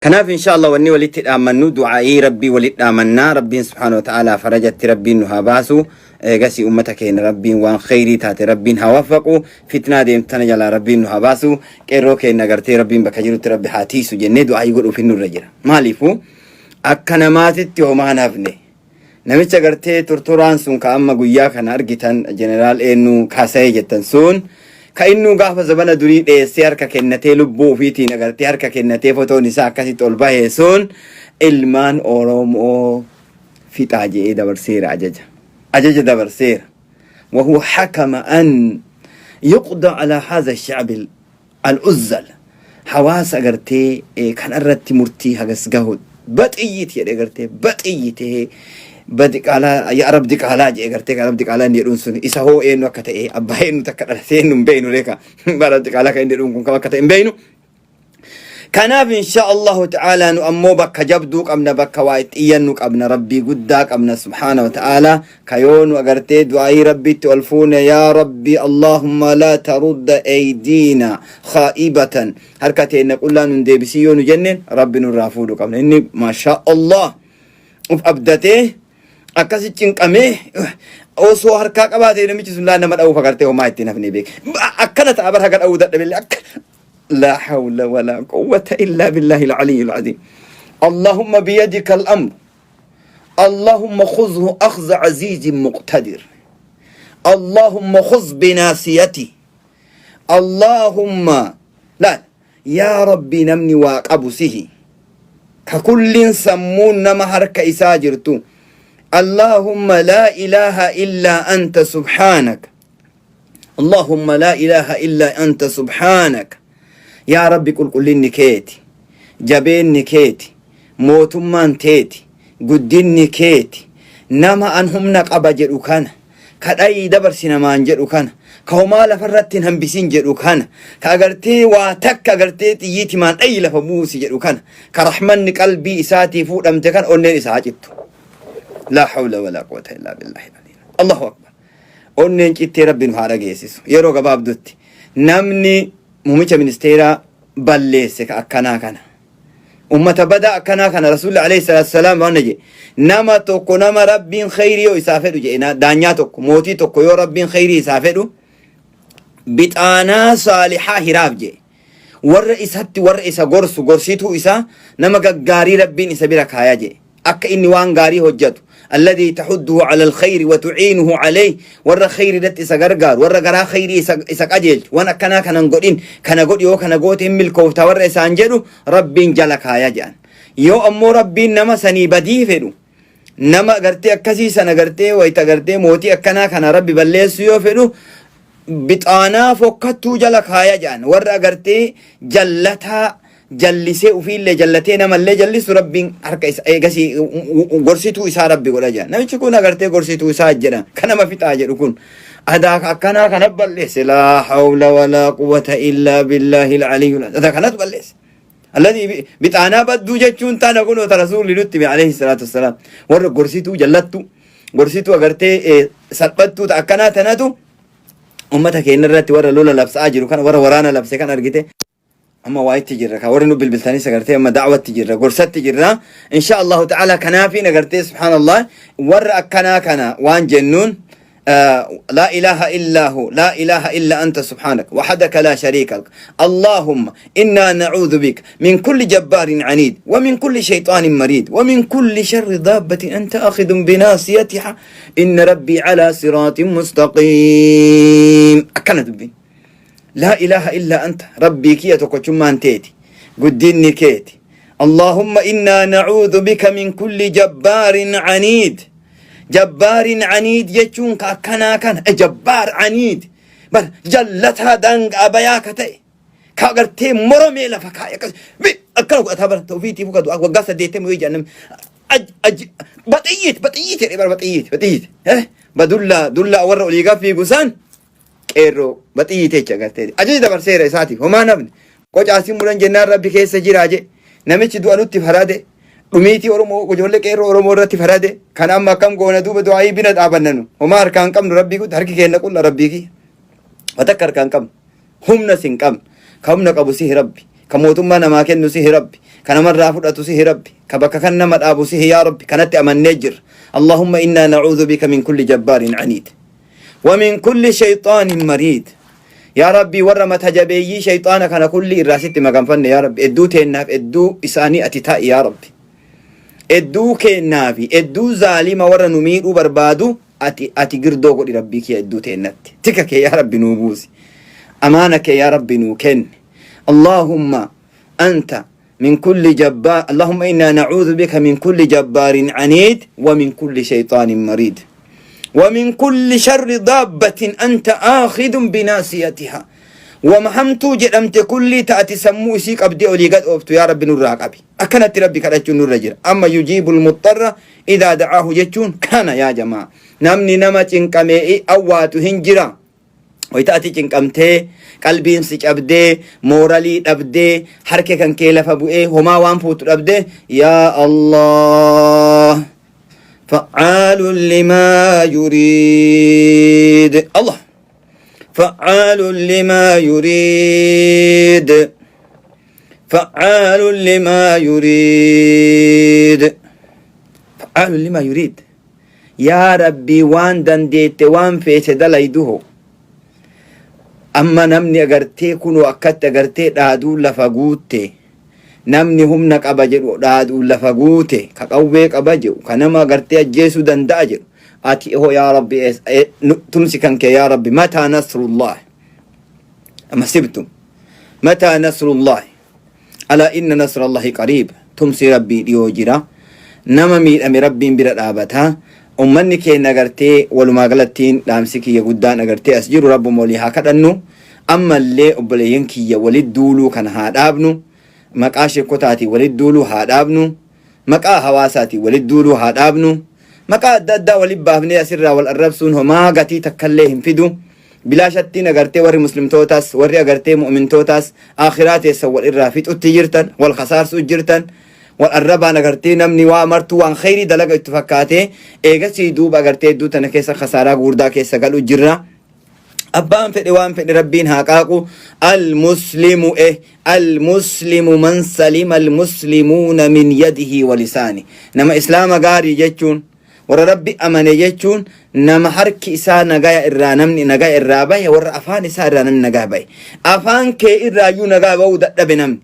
Kanaaf insha Allah wanni walitti dhaammannu du'aa'ii Rabbii walitti dhaamannaa. Rabbiin subhaanahu wa ta'ala farajatti Rabbiin nu haa baasu. Eegasii ummata keenya Rabbiin waan kheyrii taate Rabbiin haa waffaqu. Fitnaa deemtu tana jalaa Rabbiin nu haa baasu. Qeerroo keenya gartee Rabbiin bakka jirutti Rabbi haa tiisu jennee du'aa'ii godhuuf hin nurra jira. Maaliifuu akka namaatitti homaa hin hafne. Namicha gartee tortoraan sun ka amma guyyaa kana argitan jeneraal eenyu kaasa'ee jettan sun ka innuu gaafa zabana durii dheessee harka kennatee lubbuu ofiitiin agartee harka kennatee fotoon isaa akkasitti ol bahee sun ilmaan Oromoo fixaa je'ee dabarseera ajaja. Ajaja dabarseera. وهو حكم أن يقضى على هذا الشعب العزل hawaasa agartee kanarratti murtii hagas gahu baxiyyiit jedhe agartee baxiyyi badiqaalaa ya arab diqaalaa jedhe agartee arab diqaalaa inni jedhuun sun isa hoo eenyu akka ta'e abbaa eenyu takka dhalatee eenyu hin beeynu reeka arab diqaalaa kan inni jedhuun kun kam akka ta'e hin beeynu. Kanaaf insha Allahu ta'ala nu ammoo bakka jabduu qabna, bakka waa itti iyyannu qabna, Rabbii guddaa qabna subhaana wa ta'ala ka yoo nu agartee du'aayii Rabbitti ol fuune, yaa Rabbi Allahumma laa tarudda aydiina khaa'ibatan, harka teenna qullaa nun deebisii yoo nu jenne Rabbi nurraa fuudhu qabna. Inni maasha Allah uf abdatee akkasi cinqamee osoo harkaa qabaatee namichi sun laa nama dha'uuf agartee homaa ittiin hafnee beek akkana ta'a bar haga dha'uu dadhabillee akka. لا حول ولا قوة إلا بالله العلي العظيم. اللهم بيدك الأمر، اللهم خذه أخذ عزيز مقتدر، اللهم خذ بناسيته، اللهم لا يا ربي نمني واقب سه ككل سمون نما هرك إساجرتو. اللهم لا إله إلا أنت سبحانك، اللهم لا إله إلا أنت سبحانك. Yaa Rabbi, qulqullinni keeti, jabeenni keeti, mootummaan teeti, guddinni keeti. Nama an humna qaba jedhu kana, ka dhayii dabarsi namaan jedhu kana, ka homaa lafarratti hin hambisin jedhu kana, ka agartee waa takka agartee xiyyiitimaan dhayi lafa buusi jedhu kana, ka rahmanni qalbii isaatii fuudhamte kana onneen isaa haa cittu. لا حول ولا قوة إلا بالله العلي. الله أكبر. Onneen cittee Rabbi nu haa dhageessisu. Yeroo gabaabdutti namni muummicha ministeeraa balleesse ka akkanaa kana. Ummata badaa akkanaa kana Rasuulli alayhi salaatu salaam waan jedhe, nama tokko nama Rabbiin khayrii yoo isaa fedhu jedhe, daanyaa tokko, mootii tokko yoo Rabbiin khayrii isaa fedhu bixaanaa saalixaa hiraaf jedhe. Warra isatti warra isa gorsu, gorsituu isaa, nama gaggaarii Rabbiin isa bira kaaya jedhe. Akka inni waan gaarii hojjatu. الذي تحضه على الخير وتعينه عليه, warra khayri irratti isa gargaaru, warra garaa khayrii isa qajeelchu, waan akkanaa kanan godhin, kana godhi, yoo kana goote hin milkoofta warra isaan jedhu Rabbiin jala kaaya jedhan. Yoo ammoo Rabbiin nama sanii badii fedhu, nama gartee akkasii sana gartee wayita gartee mootii akkanaa kana Rabbi balleessu yoo fedhu bixaanaa fokkattuu jala kaaya jedhan. Warra agartee jallataa jallisee ufiillee jallatee namallee jallisu Rabbiin harka isa eegasii gorsituu isaa Rabbi godha jedhan. Namichi kun agartee gorsituu isaa jedha kan nama fixaa jedhu kun adaa akkanaa kana balleesse. لا حول ولا قوة إلا بالله العلي. Adaa kanatu balleesse. الذي bixaanaa badduu jechuun tana kun ta rasuulli nutti hime عليه الصلاة والسلام. Warra gorsituu jallattu, gorsituu agartee salphattuu ta akkanaa tanatu ummata keenya irratti warra lola labsaa jiru kana, warra waraana labse kan argite. Amma waa itti jirra ka warri nu bilbiltanis agartee amma da'watti jirra, gorsatti jirra insha Allahu ta'ala. Kanaafiin agartee subhaanallah warra akkanaa kana waan jennuun لا إله إلا هو، لا إله إلا أنت سبحانك وحدك لا شريك لك، اللهم إنا نعوذ بك من كل جبار عنيد ومن كل شيطان مريد ومن كل شر دابة أنت آخذ بناصيتها، إن ربي على صراط مستقيم. Akkana dubbiin. لا إله إلا أنت, Rabbii kiyya tokkochummaan teeti, guddinni keeti. اللهم إنا نعوذ بك من كل جبار عنيد. جبار عنيد jechuun ka akkanaa kana, جبار عنيد bar jallataa daangaa bayaa ka ta'e, ka agartee moromee lafa kaa'e akkas akkana godhataa bara ofiitii fuka du'a waggaa 80 wayii jedhan baxiyyiit baxiyyiit jedhee bara baxiyyiit baxiyyiit badullaa dullaa warra olii gad fiigu san qeerroo baxiyyiit jecha agartee ajaja dabarseera isaatiif homaa namni qocaasii muran jennaan Rabbi keessa jiraa je. Namichi du'a nutti farade, dhumiitii Oromoo ijoollee qeerroo Oromoo irratti farade kan amma akkam goona duuba? Du'aayii bina dhaabannanu homaa harkaan qabnu. Rabbii guddaa harki keenya qulla. Rabbii kiyya watakka harkaan qabnu, humna sin qabnu, ka humna qabu sihi Rabbi. Ka mootummaa namaa kennu sihi Rabbi. Ka namarraa fudhatu sihi Rabbi. Ka bakka kan nama dhaabu sihi yaa Rabbi. Kanatti amannee jirra. Allahumma innaa na'uudhu bika min kulli jabbaarin caniid. Wa min kulli shayxaanin mariid. Yaa Rabbi, warra mata jabeeyyii shayxaana kana kulli irraa sitti maganfanne yaa Rabbi. Edduu teennaaf edduu isaanii ati taa'i yaa Rabbi. Edduu keennaa fi edduu zaalima warra nu miidhuu barbaadu ati girdoo godhi Rabbii kiyya edduu teennatti. Tika kee yaa Rabbi nuu buusi. Amaana kee yaa Rabbi nuu kenni. Allahumma anta min kulli jabbaar, Allahumma inna na'uudhu bika min kulli jabbaarin aniid wa min kulli shayxaanin mariid. Wa min kulli sharri daabbatin anta aakhidun binaasiyatiha. Wama hamtuu jedhamte kullii ta ati sammuu isii qabdee olii gad ooftu yaa Rabbi nurraa qabi. Akkanatti Rabbi kadhachuun nurra jira. Amma yujiibul muxxarra idaa da'aahu jechuun kana yaa jamaa. Namni nama cinqamee awwaatu hin jira. Wayita ati cinqamtee, qalbiin si cabdee, mooralii dhabdee, harki kan kee lafa bu'ee, homaa waan fuutu dhabdee, yaa Allah, fa'aalun limaa yuriid. Allah. Fa'aalun limaa yuriid. Fa'aalun limaa yuriid. Fa'aalun limaa yuriid. Yaa Rabbii, waan dandeette waan feete dalayduho. Amma namni agartee kunoo akkatti agartee dhaaduu lafa guutte. Namni humna qaba jedhu dhaaduu lafa guute. Ka qawwee qaba jedhu, ka nama agartee ajjeesuu danda'a jedhu. Ati hoo yaa Rabbi, tumsi kan kee yaa Rabbi, mataa nasrullah. Amma sibtum. Mataa nasrullah. Alaa inna nasrallahi qariib. Tumsi Rabbii dhiyoo jira. Nama miidhame Rabbiin bira dhaabata. Ummanni keenya agartee walumaa galattiin dhaamsi kiyya guddaan agartee as jiru Rabbuma walii haa kadhannu. Ammallee obboleeyyan kiyya walit duuluu kana haa dhaabnu. Maqaa sheekotaatiin walit duuluu haa dhaabnu. Maqaa hawaasaatiin walit duuluu haa dhaabnu. Maqaa adda addaa walit baafnee asirraa wal arrabsuun homaa gatii takkallee hin fidu. Bilaashattiin agartee warri muslimtootaas warri agartee mu'mintootaas akhiraa teessan wal irraa fixutti jirtan, wal khasaarsuu jirtan, wal arrabaan agartee namni waa martuu waan kheyrii dalaga itti fakkaatee eegasii duuba agartee hedduu tana keessa khasaaraa guurdaa keessa galu jirra. Abbaan fedhe waan fedhe Rabbiin haa qaaqu. Al-muslimu al-muslimu man salima al-muslimuuna min yadihi wa lisaani. Nama islaama gaarii jechuun, warra Rabbi amane jechuun, nama harki isaa nagaya irraa namni nagaya irraa bahe, warra afaan isaa irraa namni nagaya bahe. Afaan kee irraayyuu nagaya bahuu dadhabe namni.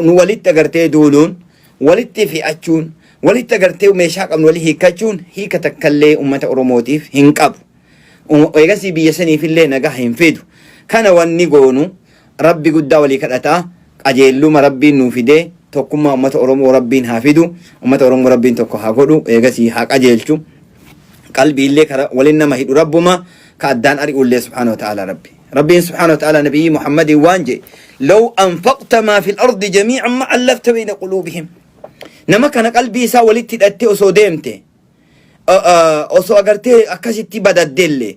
Nu walitti agartee duuluun, walitti fe'achuun, walitti agartee meeshaa qabnu walii hiikkachuun hiika takkallee uummata Oromootiif hin qabu. Eegasii biyya saniifillee nagaa hin fidu. Kana wanni goonu Rabbi guddaa walii kadhataa, qajeelluma Rabbiin nuu fidee tokkummaa uummata Oromoo Rabbiin haa fidu. Uummata Oromoo Rabbiin tokko haa godhu, eegasii haa qajeelchu. Qalbiillee kara waliin nama hidhu Rabbuma, ka addaan ari'ullee subhaanahu wa ta'ala Rabbi. Rabbiin subhaanahu wa ta'ala nabiyyi Muhammadiin waan jedhe, law anfaqta maa fil ardi jamii'an ma allafta bayna quluubihim. Nama kana qalbii isaa walitti hidhattee osoo deemte, osoo agartee akkasitti badaddellee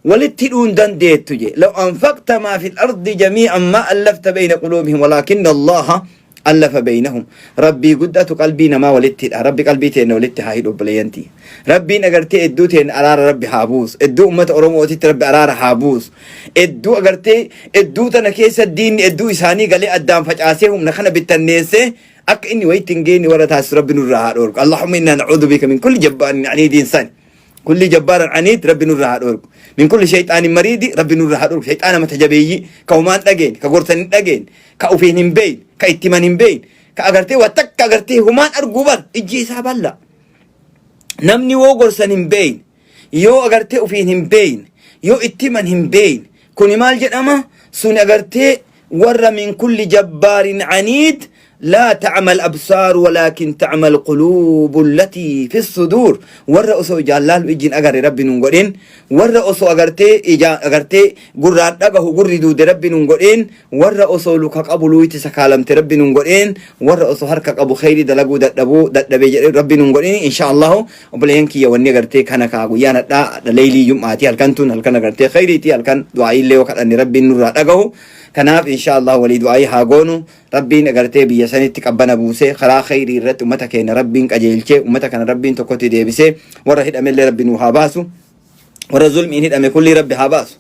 walitti hidhuu hin dandeettu je. Law anfaqta maa fil ardi jamii'an ma allafta bayna quluubihim walaakinna Allaha allafa baynahum. Rabbii guddatu qalbii namaa walitti hidha. Rabbi qalbii teenna walitti haa hidhu obboleeyyantii. Rabbiin agartee hedduu teenna araara Rabbi haa buusu. Hedduu ummata Oromootitti Rabbi araara haa buusu. Hedduu agartee hedduu tana keessa diinni hedduu isaanii galee addaan facaasee humna kana bittanneessee akka inni wayitti hin geenye warra taasisu Rabbi nurraa haa dhoorgu. Allahumma innaa na'uudhu bika min kulli jabbaarin aniidiin sani. Kulli jabbaaran aniid Rabbi nurraa haa dhoorgu. Min kulli shayxaanin mariidi Rabbi nurraa haa dhoorgu. Shayxaana mata jabeeyyii ka homaan dhageen, ka gorsan hin dhageen, ka ufiin hin beeyn, ka itti himan hin beeyn, ka agartee waa takka agartee homaan arguu bar ijji isaa bal'a. Namni woo gorsan hin beeyn, yoo agartee ufiin hin beeyn, yoo itti himan hin beeyn, kuni maal jedhama? Suni agartee warra min kulli jabbaarin aniid, laa ta'mal absaar walaakin ta'mal quluubu allatii fi suduur. Warra osoo ijaan laalu ijji hin agarre Rabbi nun godhin. Warra osoo agartee ijaan agartee gurraan dhagahu gurri duude Rabbi nun godhin. Warra osoo luka qabu luuyti sakaalamte Rabbi nun godhin. Warra osoo harka qabu kheyrii dalaguu dadhabuu dadhabe jedhe Rabbi nun godhin. Insha Allahu obboleeyyan kiyya, wanni agartee kana kaa guyyaan hadhaa leeylii jum'aati. Halkan tun halkan agartee kheyriiti, halkan du'aa'iillee yoo kadhanne Rabbiin nurraa dhagahu. Kanaaf insha Allah walii du'aa'ii haa goonu. Rabbiin agartee biyya sanitti qabbana buusee karaa kheyrii irratti ummata keenya Rabbiin qajeelchee ummata kana Rabbiin tokkotti deebisee warra hidhamellee Rabbi nuu haa baasu. Warra zulmiin hidhame kullii Rabbi haa baasu.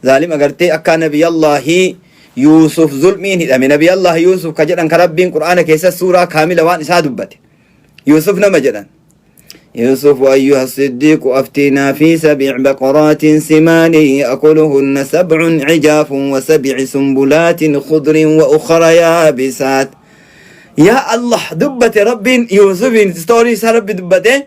Zaalim agartee akka nabiyallaahi Yuusuf zulmiin hidhame. Nabi Allah Yuusuf ka jedhan ka Rabbiin Qur'aana keessa suuraa kaamila waan isaa dubbate. Yuusuf nama jedhan. يوسف أيها الصديق أفتنا في سبع بقرات سمان يأكلهن سبع عجاف وسبع سنبلات خضر وأخرى يابسات. يا الله، دبت رب يوسف story رب دبته.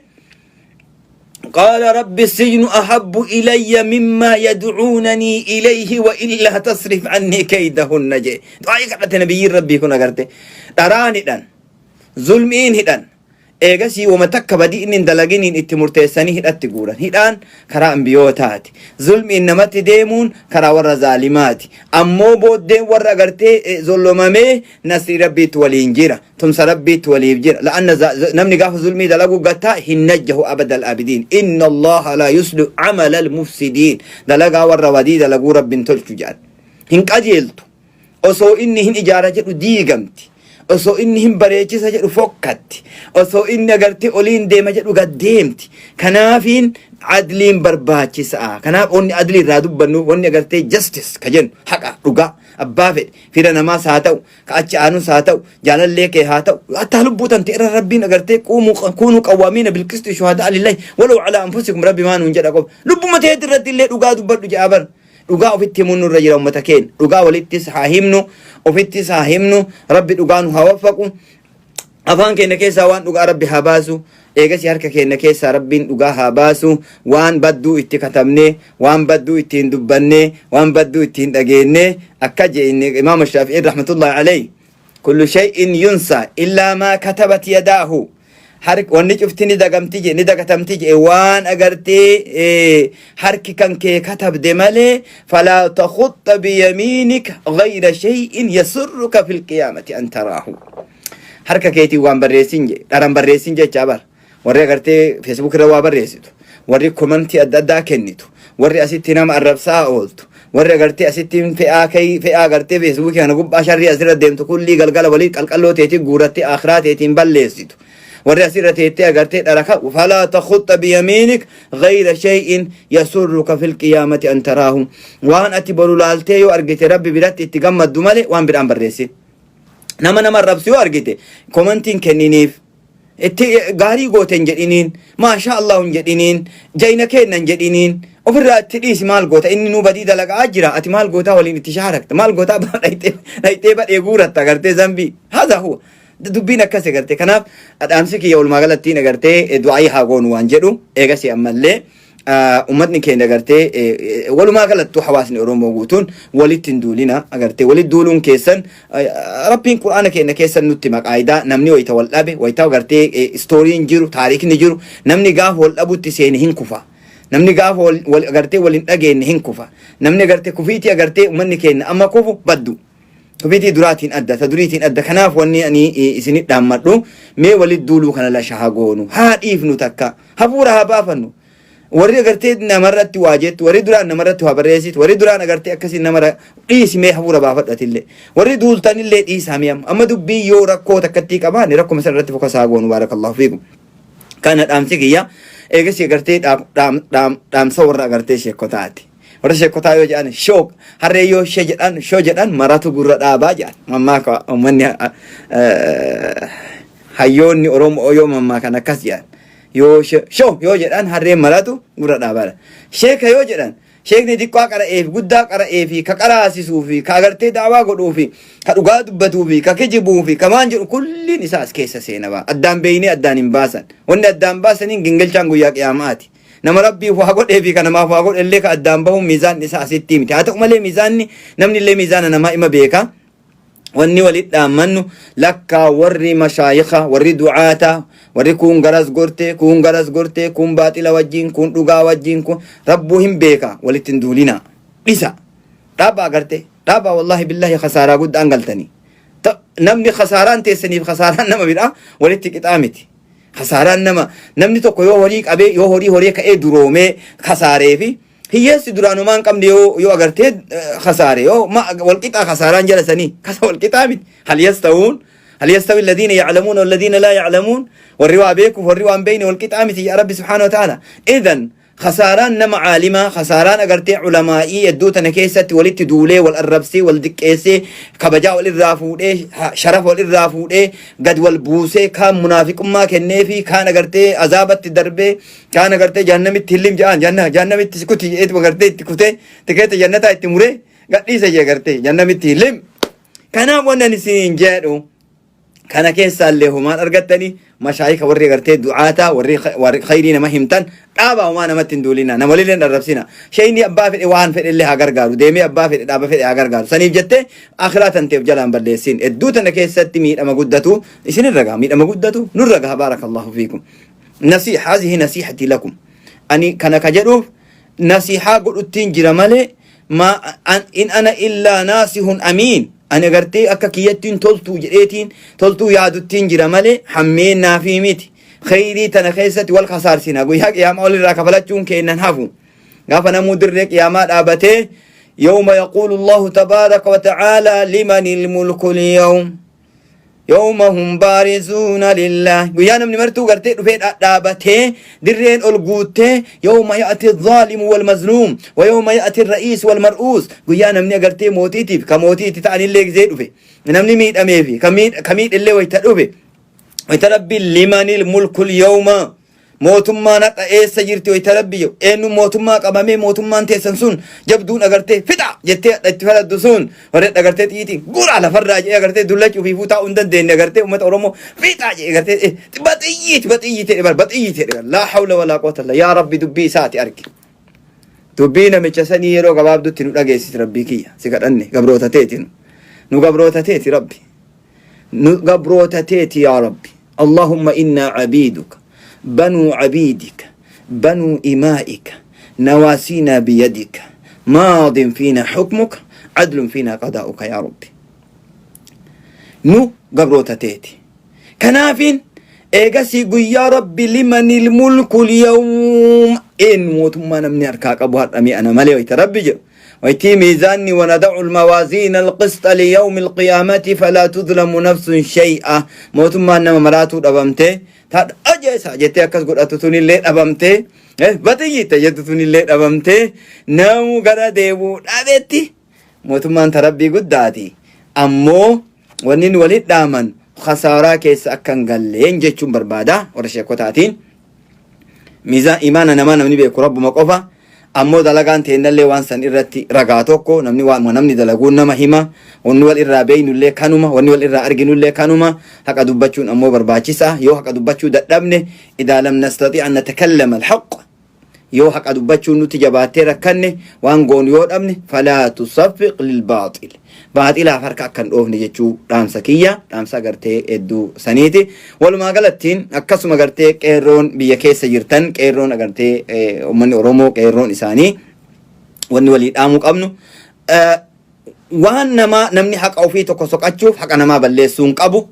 قال رب السجن أحب إلي مما يدعونني إليه وإلا تصرف عني كيدهن je du'aa kadhate nabiyyiin rabbii kun. Agarte, dharaan hidhan, zulmiin hidhan. Eegasii wama takka badii inni hin dalaginiin itti murteessanii hidhatti guuran. Hidhaan karaa ambiyootaati, zulmiin namatti deemuun karaa warra zaalimaati. Ammoo booddeen warra agartee zollomamee nasrii rabbiitti waliin jira, tumsa rabbiitti waliif jira. La'anna namni gaafa zulmii dalagu gattaa hin najjahu abadal abidiin. Inna Allaha laa yuslihu amala almufsidiin. Dalagaa warra wadii dalaguu rabbiin tolchu jedhan, hin qajeeltu. Osoo inni hin ijaara jedhu diigamti, osoo inni hin bareechisa jedhu fokkatti, osoo inni agartee oliin deema jedhu gad deemti. Kanaafiin adliin barbaachisaa. Kanaaf wanni adlii irraa dubbannu, wanni agartee justice ka jennu, haqa dhugaa abbaa fedhe fira namaas haa ta'u, ka achi aanus haa ta'u, jaalallee kee haa ta'u, hattaa lubbuu tante irra rabbiin agartee كونوا قوامين بالقسط شهداء لله ولو على أنفسكم rabbi maa nuun jedha qofa. Lubbuma teeti irratti illee dhugaa dubbadhu jedha bar. Dhugaa ofitti himuun nurra jira. Ummata keenya, dhugaa walittis haa himnu, ofittis haa himnu. Rabbi dhugaa nu haa waffaqu. Afaan keenya keessaa waan dhugaa rabbi haa baasu. Eegasi harka keenya keessaa rabbiin dhugaa haa baasu. Waan badduu itti katabne, waan badduu ittiin dubbanne, waan badduu ittiin dhageenne, akka jee imaama Shaafi'iin رحمة الله عليه: كل شيء ينسى إلا ما كتبت يداه. Harki wanni cufti ni dagamti je, ni dagatamti je, waan agartee harki kan kee katabde malee. فلا تخط بيمينك غير شيء يسرك في القيامة أن تراه. Harka keetiin waan barreessin je, dharan barreessin jechaa bar. Warri agartee Facebook irra waa barreessitu, warri commentii adda addaa kennitu, warri asitti nama arrabsaa ooltu, warri agartee asitti fe'aa kai fe'aa agartee Facebookii kana gubbaa sharrii asirra deemtu kullii galgala walii qalqalloo teetiin guurattee akhiraa teetiin balleessitu, warri asirra teettee agartee dharaka, فلا تخط بيمينك غير شيء يسرك في القيامة أن تراه. Waan ati boru laaltee yoo argite rabbi biratti itti gammaddu malee waan biraan barreessin. Nama arrabsu yoo argite commentiin kenniniif, itti gaarii goote hin jedhiniin, maashaa Allah hin jedhiniin, jayna kenna hin jedhiniin, ofirraa itti dhiisi. Maal goota? Inni nu badii dalagaa jira, ati maal gootaa waliin itti shaarakta? Maal gootaa dhayxee badhee guuratta agartee zambii? هذا هو dubbiin akkas agartee. Kanaaf dhaamsi kiyya walumaa galattiin agartee du'aayii haa goonu waan jedhu. Eegasi ammallee ummatni keenya agartee walumaa galattuu hawaasni Oromoo guutuun walitti hin duulina. Agartee walitti duuluun keessan rabbiin quraana keenya keessan nutti maqaayidaa. Namni wayita wal dhabe, wayita agartee storyn jiru, taarikni jiru, namni gaafa wal dhabutti seene hin kufa. Namni gaafa wal agartee wal hin dhageenye hin kufa. Namni agartee kufiitii agartee ummanni keenya amma kufu baddu kufiitii duraatiin adda, ta duriitiin adda. Kanaaf wanni ani isinit dhaammadhu, mee walitti duuluu kana lasha haa goonu, haa dhiifnu, takka hafuura haa baafannu. Warri agartee namarratti waa jettu, warri duraan namarratti waa barreessitu, warri duraan agartee akkasii namara dhiisi, mee hafuura baafadhatillee. Warri duultanillee dhiisaa. Mee amma dubbii yoo rakkoo takkattii qabaanne rakkuma sana irratti focus haa goonu. بارك الله فيكم. Kana dhaamsi kiyya. Eegas agartee dhaamsa warra agartee sheekotaati. Warra sheekotaa yoo jedhan shook harree yoo shee jedhan shoo jedhan maratu gurra dhaabaa jedhan. Mammaaka uummanni hayyoonni Oromoo yoo mammaakan akkas jedhan. Yoo shoo yoo jedhan harreen maratu gurra dhaabaadha. Sheeka yoo jedhan, sheekni xiqqaa qara'ee fi guddaa qara'ee fi ka qaraasisuu fi ka agartee daawaa godhuu fi ka dhugaa dubbatuu fi ka kijibuu fi ka maan jedhu kulliin isaa as keessa seena ba'a. Addaan beeynee addaan hin baasan. Wanni addaan baasaniin gingilchaan guyyaa qiyaamaati. Nama rabbiif waa godhee fi ka namaaf waa godhe illee ka addaan bahuun miizaan isaa asitti miti. Haa ta'u malee miizaanni namni illee miizaana namaa ima beeka. Wanni walit dhaammannu, lakkaa warri mashaayika, warri du'aata, warri kuun garas gorte, kuun garas gorte, kuun baaxila wajjin, kuun dhugaa wajjin, kun rabbuu hin beeka. Walitti hin duulina, dhisa, dhaabaa, agarte dhaabaa. Wallaahi billaahi khasaaraa guddaan galtanii. Namni khasaaraan teessaniif khasaaraan nama biraa walitti qixaa miti. Khasaaraan nama namni tokko yoo horii qabee, yoo horii horii ka'ee duroomee khasaaree fi hiyyeessi duraanumaa hin qabne yoo agartee khasaare yoo wal qixaa khasaaraan jala sanii kasa wal qixaa miti. هل يستوون هل يستوي الذين يعلمون والذين لا يعلمون؟ Warri waa beekuuf warri waan beekne wal qixaa miti yaa rabbi سبحانه وتعالى. إذن Khasaaraan nama caalimaa, khasaaraan agartee culamaa'ii hedduu tana keessatti walitti duulee, wal arrabsee, wal diqqeessee, kabajaa wal irraa fuudhee, sharafa wal irraa fuudhee, gad wal buusee, kaan munaafiqummaa kenneefi, kaan agartee azaabatti darbee, kaan agartee jahannamitti hillim jedhaan, jahannamitti si kuti jedheetuma agartee itti kutee, tikeeta jannataa itti muree gadhiisa jee agartee jahannamitti hillim. Kanaaf wannan isiniin jedhu, Kana keessaallee homaan argattanii mashaayika warri agartee du'aataa warri khayrii nama himtan dhaabaa, homaa namatti hin duulina, nama walillee hin arrabsina. Sheeyni abbaa fedhe waan fedhe illee haa gargaaru, deemee abbaa fedhe dhaaba fedhe haa gargaaru. Saniif jettee akhiraa tanteef jalaan balleessin. Hedduu tana keessatti miidhama guddatu isinirra gaha, miidhama guddatu nurra gaha. Baarakallahu fiikum. Nasiha, hazihi nasihati lakum. Ani kana ka jedhuuf nasihaa godhuttiin jira malee, ma in ana illaa naasihun amiin. Ani agartee akka kiyyattiin toltuu jedheetiin toltuu yaaduttiin jira malee hammeennaa fi miti. Kheyrii tana keessatti wal kasaarsina, guyyaa qiyaamaa walirraa kafalachuun keennan hafu. Gaafa namuu dirree qiyaamaa dhaabatee, yawma yaquulu Allahu tabaaraka wa ta'aalaa limanil mulku lyawm yawma hum baarizuuna lillaah, guyyaa namni martuu gartee dhufee dhadhaabatee dirreen ol guuttee, yawma ya'ti zaalimu wal mazluum wa yawma ya'ti ra'iis wal mar'uus, guyyaa namni agartee mootiitiif ka mootii itti ta'anillee gizee dhufe, namni miidhamee fi ka miidhellee wayta dhufe, wayta Rabbi limanil mulkul yawma, mootummaan hadha eessa jirti wayita Rabbi jedhu, eenyu mootummaa qabamee, mootummaan teessan sun jabduun agartee fixa jettee hadha itti faraddu sun, warri hadha agartee xiitiin gura lafarraa jedhee agartee dullachuu fi taa'uu hin dandeenye, agartee uummata Oromoo fixa jedhee agartee baxiyyiiti baxiyyiiti jedhe bar baxiyyiiti jedhe bar. Laa hawla walaa quwwata illa, yaa Rabbi, dubbii isaati argi. Dubbii namicha sanii yeroo gabaabdutti nu dhageessisi. Rabbii kiyya, si kadhanne, gabroota teeti, nu gabroota teeti. Rabbi, nu gabroota teeti. Yaa Rabbi, Allahumma innaa cabiiduka banuu cabiidika banuu imaa'ika nawaasiinaa biyadika maadin fiina xukmuka cadlun fiina qadaa'uka. Yaa Rabbi, nu gabroota teeti. Kanaafiin eegasii guyyaa Rabbi limanil mulkul yawm, eenyu mootummaa namni harkaa qabu har'a mi'a ana malee wayita Rabbi jedhu, waytii miizaanni wanada'u almawaaziina alqisxa liyawmi alqiyaamati falaa tudlamu nafsun shay'a, mootummaan nama maraatuu dhabamtee, taadha ajeesa jettee akkas godhatu tunillee dhabamtee, baxiyyiitta jettu tunillee dhabamtee, namu gara deebuu dhabetti mootummaan ta Rabbii guddaati. Ammoo wanni nu walit dhaaman khasaaraa keessa akka hin galleen jechuun barbaada warra sheekotaatiin. Miizaan imaana namaa namni beeku Rabbuma qofa. Ammoo dalagaan teennallee waan san irratti ragaa tokko. Namni waan namni dalaguun nama hima. Wanni wal irraa beeynullee kanuma, wanni wal irraa arginullee kanuma. Haqa dubbachuun ammoo barbaachisa. Yoo haqa dubbachuu dadhabne, idaa lam nastati an natakallama alhaq, yoo haqa dubbachuun nutti jabaattee rakkanne, waan goonu yoo dhabne, falaa tusaffiq lilbaaxil, baaxilaaf harka akka hin dhoofne jechuu dhaamsa kiyya, dhaamsa gartee hedduu saniiti. Walumaa galattiin akkasuma gartee qeerroon biyya keessa jirtan, qeerroon agartee uummanni Oromoo, qeerroon isaanii, wanni walii dhaamuu qabnu, waan namaa namni haqa ofii tokko soqachuuf haqa namaa balleessuu hin qabu.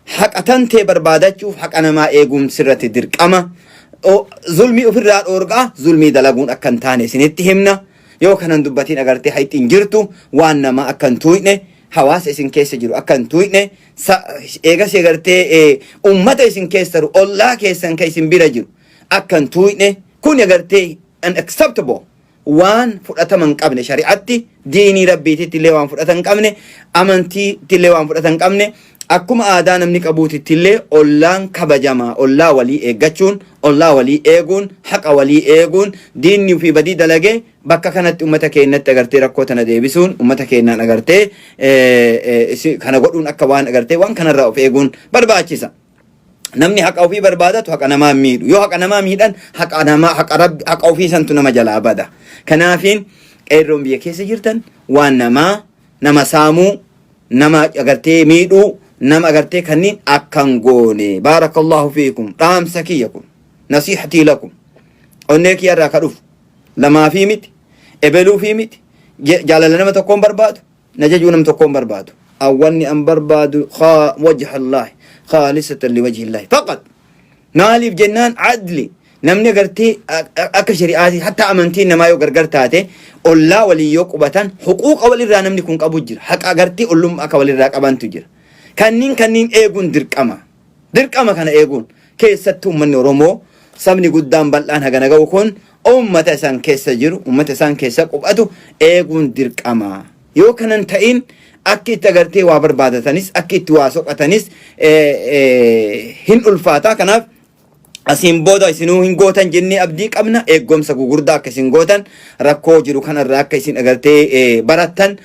Haqa tantee barbaadachuuf haqa namaa eeguun sirratti dirqama. Zulmii ofirraa dhoorgaa, zulmii dalaguun akka hin taane isinitti himna. Yoo kanan dubbatiin agartee hayxi hin jirtu, waan namaa akka hin tuuyne, hawaasa isin keessa jiru akka hin tuuyne, eegas agartee ummata isin keessa jiru, ollaa keessan ka isin bira jiru akka hin tuuyne. Kun agartee unacceptable, waan fudhatama hin qabne, shari'atti diinii Rabbiititti illee waan fudhata hin qabne, amantiitti illee waan fudhata hin qabne. Akkuma aadaa namni qabuutitti illee ollaan kabajama. Ollaa walii eeggachuun, ollaa walii eeguun, haqa walii eeguun, diinni ofii badii dalagee bakka kanatti ummata keenyatti agartee rakkoo tana deebisuun, ummata keenyaan agartee kana godhuun, akka waan agartee waan kanarraa of eeguun barbaachisa. Namni haqa ofii barbaadatu haqa namaa hin miidhu. Yoo haqa namaa miidhan, haqa namaa, haqa Rabbi, haqa ofii santu nama jalaa bada. Kanaafiin qeerroon biyya keessa jirtan waan namaa nama saamuu, nama agartee miidhuu, nama agartee kanniin akka hin goone. Baarakallahu fiikum. Dhaamsa kiyya kun. Nasihatii lakum. Onnee kiyya irraa ka dhufu. Lamaafii miti. Ebeluufii miti. Jaalala nama tokkoon barbaadu. Na jajuu nam tokkoon barbaadu. An wanni an barbaadu wajha Allaahi, khaalisatan liwajhi Allaahi faqat. Maaliif jennaan, adli namni agartee akka shari'aati, hatta amantiin namaa yoo gargar taate, ollaa walii yoo qubatan, huquuqa walirraa namni kun qabu jira. Haqa agartee ollummaa akka walirraa qabantu jira. Kanniin eeguun dirqama. Dirqama kana eeguun keessattuu uummanni Oromoo Sabni guddaan bal'aan hagana ga'u kun ummata isaan keessa jiru, ummata isaan keessa quphatu eeguun dirqama. Yoo kanan ta'in akki itti agartee waa barbaadatanis, akki itti waa soqatanis hin ulfaata. Kanaaf asiin booda isinuu hin gootan jennee abdii qabna. Eeggomsa gugurdaa akka isin gootan, rakkoo jiru kanarraa akka isin agartee barattan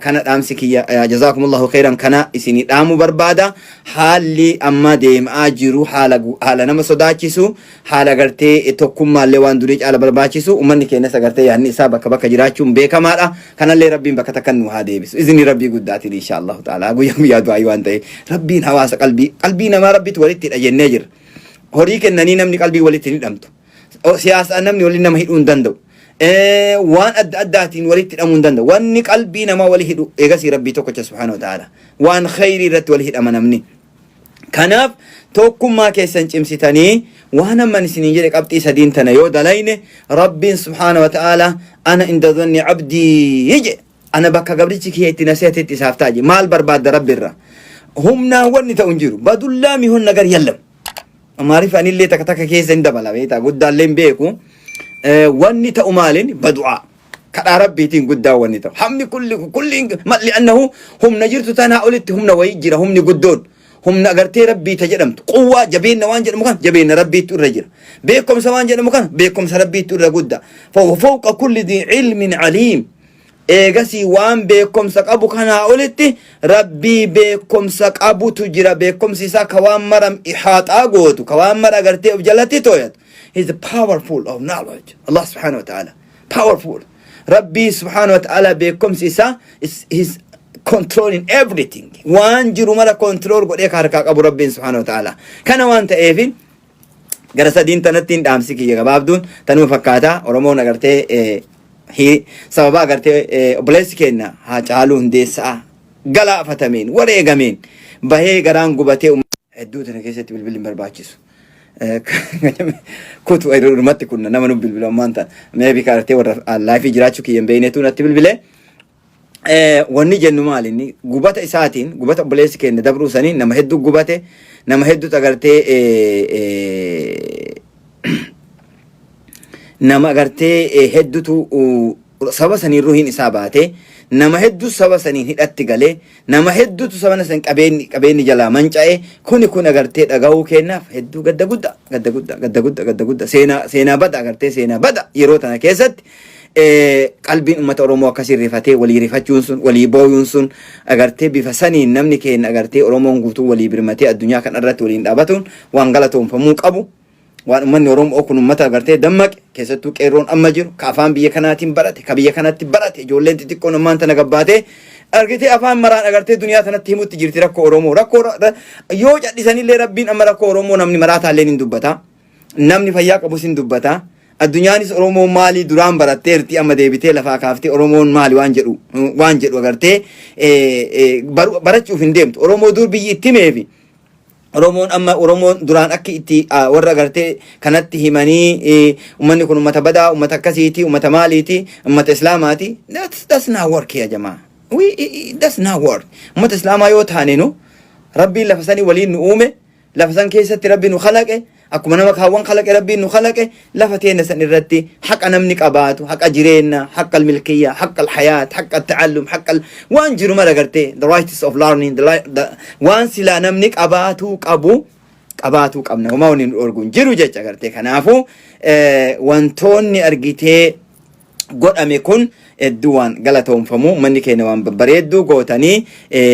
kana dhaamsi kiyya. Jazaakumullahu khairan. Kana isinii dhaamuu barbaada. Haalli amma deemaa jiru haala nama sodaachisu, haala agartee tokkummaallee waan durii caala barbaachisu. Uummanni keenyas agartee yaadni isaa bakka bakka jiraachuun beekamaadha. Kanallee Rabbiin bakka takka nu haa deebisu izni Rabbii guddaatiin, insha Allahu ta'ala. Guyyaa guyyaa du'aa waan ta'e Rabbiin hawaasa qalbii namaa Rabbitu walitti hidha jennee jirra. Horii kennanii namni qalbii walitti hin hidhamtu. Siyaasaan namni waliin nama hidhuu hin danda'u. Waan adda addaatiin walitti hidhamuu hin danda'u. Wanni qalbii namaa wali hidhu eegasii Rabbii tokkicha subhaanahu wa ta'ala. Waan khayrii irratti wali hidhama namni. Kanaaf tokkummaa keessan cimsitanii waan amman isiniin jedhe qabxii sadiin tana yoo dalayne, Rabbiin subhaanahu wa ta'ala "Ana inda dhanni abdii" jedhe. Ana bakka gabrichi kiyya itti nasihatetti isaaf ta'a jedhe. Maal barbaadda Rabbi irraa? Humnaan wanni ta'u hin jiru. Badullaa mihon nagar yallam. Maaliif anillee takka takka keessa hin dabala beektaa, guddaallee hin beeku. Wanni ta'u maaliin? Badu'aa. Kadhaa Rabbiitiin guddaa wanni ta'u. Hamni kulli kulli li'annahu humna jirtu tanaa olitti humna wayii jira, humni guddoon. Humna agartee Rabbii ta jedhamtu. Quwwaa jabeenna waan jedhamu kana jabeenna Rabbiitu irra jira. Beekumsa waan jedhamu kana beekumsa Rabbiitu irra guddaa. Fawqa kulli dii ilmin aliim. Eegasii waan beekumsa qabu kanaa olitti Rabbii beekumsa qabutu jira. Beekumsi isaa ka waan mara ihaaxaa gootu, ka waan mara agartee of jalatti tooyatu. He is powerful of knowledge. Allah subhanahu wa ta'ala. Powerful. Rabbii subhanahu wa ta'ala beekumsi isaa is controlling everything. Waan jiru mara control godhee ka harkaa qabu Rabbiin subhanahu wa ta'ala. Kana waan ta'eefin gara sadiin tanatti hin dhaamsi kiyya gabaabduun tanuma fakkaata. Oromoon agartee sababa agartee obboleessi keenya Haacaaluu Hundeessaa galaafatameen, wareegameen bahee garaan gubatee hedduu tana keessatti bilbilli hin barbaachisu. Kutu irrumatti kun nama nu bilbilu ammaan tana. Meebi kaartee warra live jiraachuu kiyya hin beeknetu natti bilbilee. Wanni jennu maali? Inni gubata isaatiin, gubata obboleessi keenya dabruu sanii nama hedduu gubate, nama hedduutu agartee nama agartee hedduutu saba saniin ruhiin isaa baate, nama hedduu saba saniin hidhatti galee, nama hedduutu saba san qabeenyi jalaa manca'e. Kuni kun agartee dhagahuu kennaaf hedduu gadda guddaa, gadda guddaa, gadda guddaa, gadda guddaa, seenaa bada, agartee seenaa bada. Yeroo tana keessatti qalbiin uummata Oromoo akkasii rifatee walii rifachuun sun, walii booyuun sun, agartee bifa saniin namni keenya agartee Oromoon guutuu walii birmatee addunyaa kana irratti waliin dhaabatuun waan galatoonfamuu qabu. Waan uummanni Oromoo kun uummata agartee dammaqe, keessattuu qeerroon amma jiru ka afaan biyya kanaatiin barate, ka biyya kanatti barate, ijoolleen xixiqqoon ammaan tana gabbaatee argitee afaan maraan agartee duniyaa tanatti himutti jirti rakkoo Oromoo. Rakkoo yoo cadhisanillee Rabbiin amma rakkoo Oromoo namni maraataallee ni dubbata. Namni fayyaa qabus hin dubbata. Addunyaanis Oromoon maalii duraan baratteerti, amma deebitee lafaa kaaftee Oromoon maali waan jedhu agartee barachuuf hin deemtu. Oromoo dur biyyi itti himeefi Oromoon amma Oromoon duraan akka itti warra agartee kanatti himanii uummanni kun uummata badaa, uummata akkasiiti, uummata maaliiti, uummata Islaamaati. That's not work ya jamaa. That's not work. Uummata Islaamaa yoo taane, nu Rabbiin lafa sanii waliin nu uume, lafa san keessatti Rabbi nu kalaqe, akkuma nama kaawwan kalaqe Rabbiin nu kalaqe. Lafa teenya san irratti haqa namni qabaatu, haqa jireenya, haqa milkiyya, haqa hayaat, haqa ta'allum, haqa waan jiru mara gartee the rights of learning, waan silaa namni qabaatuu qabu qabaatuu qabna. Homaa wanni nu dhorgu hin jiru jecha gartee. Kanaafuu wantoonni argitee godhame kun hedduu waan galatoonfamu. Manni keenya waan babbareedduu gootanii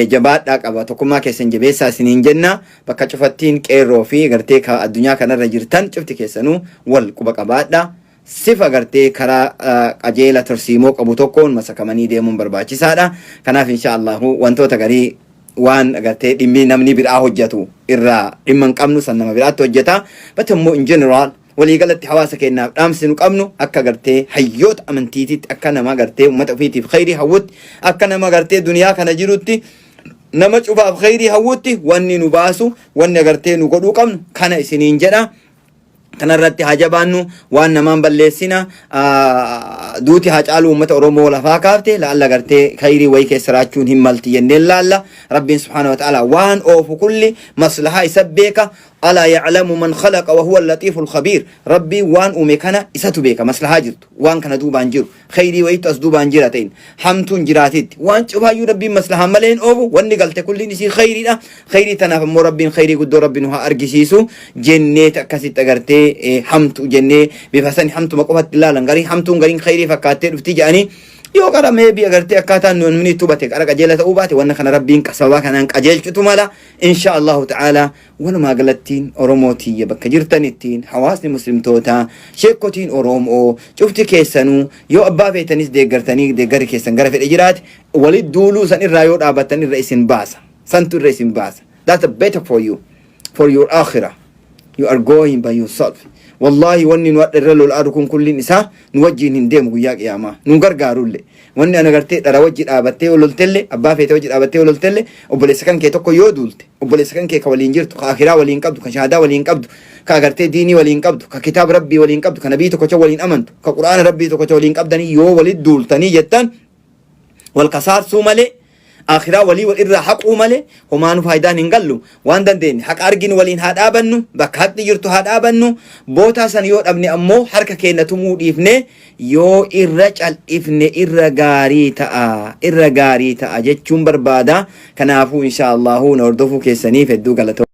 jabaadhaa qaba. Tokkummaa keessan jabeessaa isiniin jenna. Bakka cufattiin qeerroo fi gartee ka addunyaa kanarra jirtan cufti keessanuu wal quba qabaadha. Sifa gartee karaa qajeela tarsiimoo qabu tokkoon masakamanii deemuun barbaachisaadha. Kanaaf insha Allahu wantoota garii waan agartee dhimmi namni biraa hojjetu irraa dhimma hin qabnu, san nama biraatti hojjeta. But immoo in general waliigalatti hawaasa keenyaaf dhaamsi nu qabnu, akka gartee hayyoota amantiititti, akka nama gartee uummata ofiitiif khayrii hawwutti, akka nama gartee duniyaa kana jirutti nama cufaaf khayrii hawwutti, wanni nu baasu, wanni agartee nu godhuu qabnu kana isiniin jedha. Kanarratti haa jabaannu, waan namaan balleessina. Duuti Haacaaluu uummata Oromoo lafaa kaafte laalla gartee khayrii wayii keessa raachuun hin malti jenneen laalla. Rabbiin subhaana wa ta'ala waan oofu kulli maslahaa isa beeka. Alaa ya'lamu man khalaqa wa huwa al-laxiiful khabiir. Rabbiin waan uume kana isatu beeka maslahaa jirtu. Waan kana duubaan jiru. Kheyrii wayiitu as duubaan jira ta'in. Hamtuun jiraatitti. Waan cufaayyuu Rabbiin maslahaan malee hin oofu. Wanni galte kulliin isii kheyriidha. Kheyrii tanaaf ammoo Rabbiin kheyrii guddoo Rabbi nu haa argisiisu jenneet akkasitti agartee hamtu jennee bifa sani hamtuma qofatti ilaalan. Garii hamtuun gariin kheyrii fakkaattee dhufti jedhanii yoo qara meebii agartee akkaataan nu namni itti hubate qara qajeela ta'uu baate wanna kana Rabbiin sababaa kanaan qajeelchutu mala. Insha Allahu ta'ala walumaa galattiin Oromoo tiyya bakka jirtanittiin hawaasni muslimtootaa sheekkotiin Oromoo cufti keessanuu yoo abbaa feetanis deeggartanii deeggarri keessan gara fedhe jiraate walit duuluu san irraa yoo dhaabattan irra isin baasa. Santu irra isin baasa. That's better for you, for your akhirah. You are going by yourself. Wallahi wanni nu hadha irra lol'aaru kun kulliin isaa nu wajjiin hin deemu guyyaa qiyaamaa. Nu gargaarulle. Wanni ana gartee dhara wajji dhaabattee yoo loltelle, abbaa feete wajji dhaabattee yoo loltelle, obboleessa kan kee tokko yoo duulte, obboleessa kan kee ka waliin jirtu, ka akhiraa waliin qabdu, ka shahaadaa waliin qabdu, ka agartee diinii waliin qabdu, ka kitaaba rabbii waliin qabdu, ka nabii tokkocha waliin amantu, ka qur'aana rabbii tokkocha waliin qabdanii yoo walit duultanii jettan wal kasaarsuu malee akhiraa walii wal irraa haquu malee homaanu faayidaan hin gallu. Waan dandeenye haqa arginu waliin haa dhaabannu, bakka haqni jirtu haa dhaabannu. Bootaa san yoo dhabne ammoo harka keenya tumuu dhiifne yoo irra cal'ifne irra gaarii ta'a, irra gaarii ta'a jechuun barbaada. Kanaafuu insha Allahu na hordofuu keessaniif hedduu galatooma.